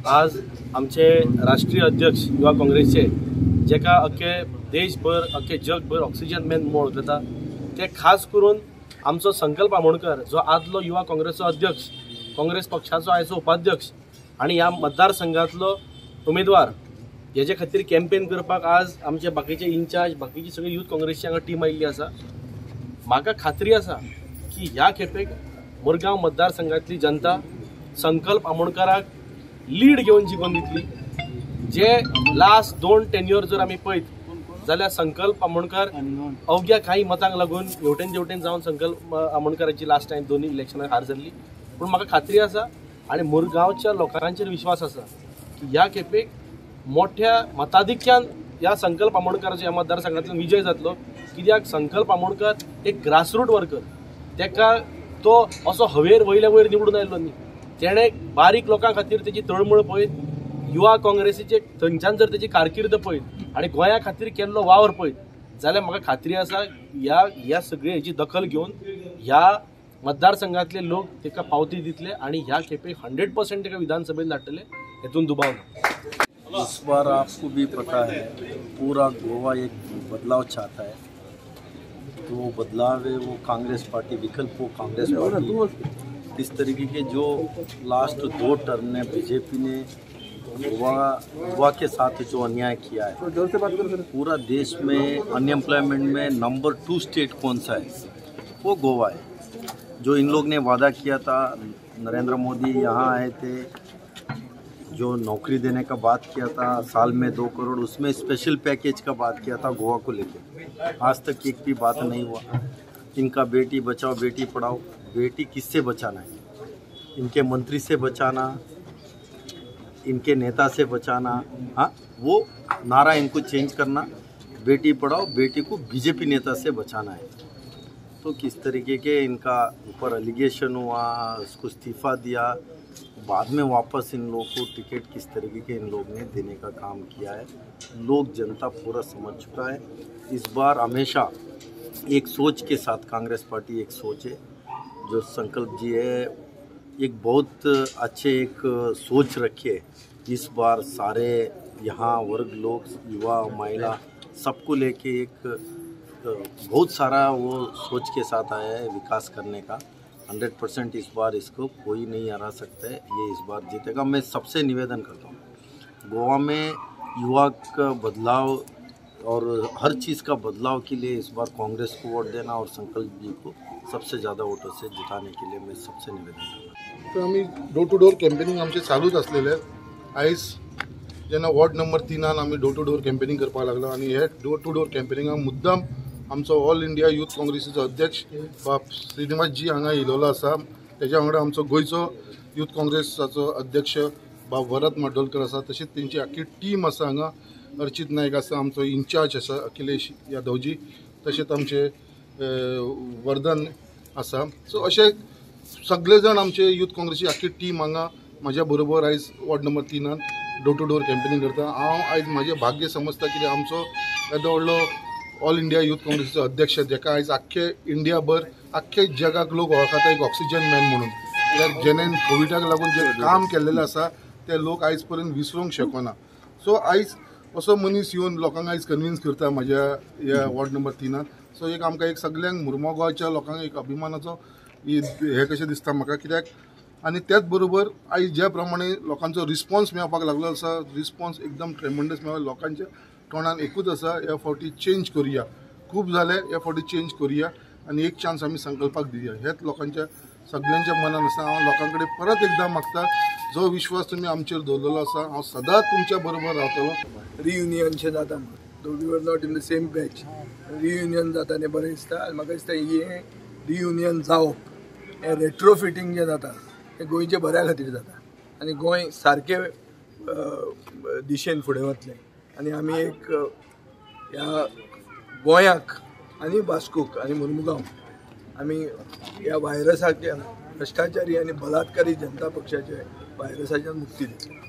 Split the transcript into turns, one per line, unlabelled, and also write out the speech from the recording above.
आज आमचे राष्ट्रीय अध्यक्ष युवा काँग्रेसचे जेका अख्खे देशभर अख्खे जगभर ऑक्सिजन मॅन म्हणून वळखता ते खास करून आमचो संकल्प आमोणकर जो आदलो युवा काँग्रेसचो अध्यक्ष, काँग्रेस पक्षाचो आयचो उपाध्यक्ष आनी ह्या मतदारसंघातलो उमेदवार हेजे खातीर कॅम्पेन करपाक आज आमचे बाकीचे इन्चार्ज बाकीची सगळी यूथ काँग्रेसची हांगा टीम आयिल्ली आसा. म्हाका खात्री आसा की ह्या खेपेक मुरगांव मतदारसंघातली जनता संकल्प आमोणकराक लीड घेवन जिखून दितली. जे लास्ट 2 टेन्युअर जर आमी पळयत जाल्यार संकल्प आमोणकर अवघ्या काही मतांक लागून हेवटेन तेवटेन जावन संकल्प आमोणकराची लास्ट टायम 2 इलेक्शनाक हार जाल्ली. पूण म्हाका खात्री आसा आनी मुरगांवच्या लोकांचेर विश्वास आसा की ह्या खेपेक मोठ्या मताधिक्यान ह्या संकल्प आमोणकराचो ह्या मतदारसंघांतल्यान विजय जातलो. कित्याक संकल्प आमोणकर एक ग्रासरूट वर्कर, तेका तो असो हवेर वयल्या वयर निवडून आयलो न्ही, तेणें बारीक लोकां खातीर तेजी तळमळ पळयत, युवा काँग्रेसीचे थंयच्यान जर तेजी कारकीर्द पळयत आनी गोंया खातीर केल्लो वावर पळयत जाल्यार म्हाका खात्री आसा ह्या ह्या सगळे हेची दखल घेवन ह्या मतदारसंघातले लोक तेका पावती दितले आनी ह्या खेपे 100% तेका विधानसभेत धाडटले, हेतून दुबाव ना.
इस बार आपको भी पता है पूरा गोवा एक बदलाव चाहता है, तो वो बदलाव है वो कांग्रेस पार्टी, विकल्प वो कांग्रेस पार्टी. इस तरीके के जो लास्ट 2 टर्म ने बीजेपी ने गोवा के साथ जो अन्याय किया है, पूरा देश में अनएम्प्लॉयमेंट में नंबर 2 स्टेट कौन सा है वो गोवा है. जो इन लोग ने वादा किया था, नरेंद्र मोदी यहाँ आए थे, जो नौकरी देने का बात किया था साल में 2 करोड़, उसमें स्पेशल पैकेज का बात किया था गोवा को लेके, आज तक एक भी बात नहीं हुआ. इनका बेटी बचाओ बेटी पढ़ाओ, बेटी किससे बचाना है? इनके मंत्री से बचाना, इनके नेता से बचाना, हाँ वो नारा इनको चेंज करना, बेटी पढ़ाओ बेटी को बीजेपी नेता से बचाना है. तो किस तरीके के इनका ऊपर एलिगेशन हुआ, उसको इस्तीफ़ा दिया, बाद में वापस इन लोगों को टिकट किस तरीके के इन लोगों ने देने का काम किया है, लोग जनता पूरा समझ चुका है. इस बार हमेशा एक सोच के साथ कांग्रेस पार्टी एक सोच है, जो संकल्प जी है एक बहुत अच्छे एक सोच रखे. इस बार सारे यहाँ वर्ग लोग, युवा महिला सबको लेके एक बहुत सारा वो सोच के साथ आया है विकास करने का. 100% इस बार इसको कोई नहीं हरा सकता है, ये इस बार जीतेगा. मैं सबसे निवेदन करता हूँ, गोवा में युवा का बदलाव और हर चीज़ का बदलाव के लिए इस बार कांग्रेस को वोट देना और संकल्प जी को सबसे ज़्यादा वोटों से जिताने के लिए मैं सबसे निवेदन करता हूँ.
तर आमी डोर टू डोर कॅम्पेनिंग आमचें चालूच आसलेलें. आयज जेन्ना वॉर्ड नंबर 3 आमी डोर टू डोर कॅम्पेनिंग करपाक लागलो आनी हे डोर टू डोर कॅम्पेनिंगाक मुद्दाम आमचो ऑल इंडिया यूथ काँग्रेसीचो अध्यक्ष बाब श्रीनिवास जी हांगा येयलेलो आसा. तेज्या वांगडा आमचो गोंयचो यूथ काँग्रेसाचो अध्यक्ष बाब वरद माड्डोलकर आसा, तशीच तेंची आख्खी टीम आसा हांगा. अर्चित नायक आसा, आमचो इन्चार्ज आसा अखिलेश यादवजी, तशेंच आमचे वर्धन आसा. सो अशे सगळे जाण आमचे यूथ काँग्रेसची आख्खी टीम हांगा म्हाज्या बरोबर आयज ward number 3 door to door campaigning करता. हांव आयज म्हाजें भाग्य समजता कित्याक आमचो येदो व्हडलो ऑल इंडिया यूथ काँग्रेसीचो अध्यक्ष जेका आयज आख्खे इंडियाभर आख्खे जगाक लोक वळखता एक ऑक्सिजन मॅन म्हणून, कित्याक जेणे कोविडाक लागून जें काम केल्लेलें आसा तें लोक आयज पर्यंत विसरूंक शकना. सो आयज असो मनीस येवन लोकांक आयज कन्विन्स करता म्हाज्या ह्या वॉर्ड नंबर 3. सो एक आमकां एक सगल्यांक मुरमुगांवच्या लोकांक एक अभिमानाचो हें कशें दिसता म्हाका, कित्याक आनी त्याच बरोबर आयज ज्या प्रमाणे लोकांचो रिस्पॉन्स मेळपाक लागलो आसा, रिस्पॉन्स एकदम ट्रेमंडस मेळ्ळो. लोकांच्या तोंडान एकूच आसा, ह्या फावटी चेंज करुया, खूब जालें, ह्या फावटी चेंज करुया आनी एक चान्स आमी संकल्पाक दिवया, हेच लोकांच्या सगल्यांच्या मनान आसा. हांव लोकां कडेन परत एकदां मागता, जो विश्वास तुमी आमचेर दवरलेलो आसा हांव सदांच तुमच्या बरोबर रावतलो.
रियुनियनशें जाता म्हण, though we were not in the same batch, reunion जाता तें बरें दिसता. आनी म्हाका दिसता हें रियुनियन जावप, हें रेट्रोफिटींग जें जाता तें गोंयच्या बऱ्या खातीर जाता आनी गोंय सारकें दिशेन फुडें वतलें. आनी आमी एक ह्या गोंयाक आनी वास्कोक आनी मुरमुगांव आमी ह्या व्हायरसाच्या, भ्रश्टाचारी आनी बलात्कारी जनता पक्षाच्या व्हायरसाच्यान मुक्ती दितले.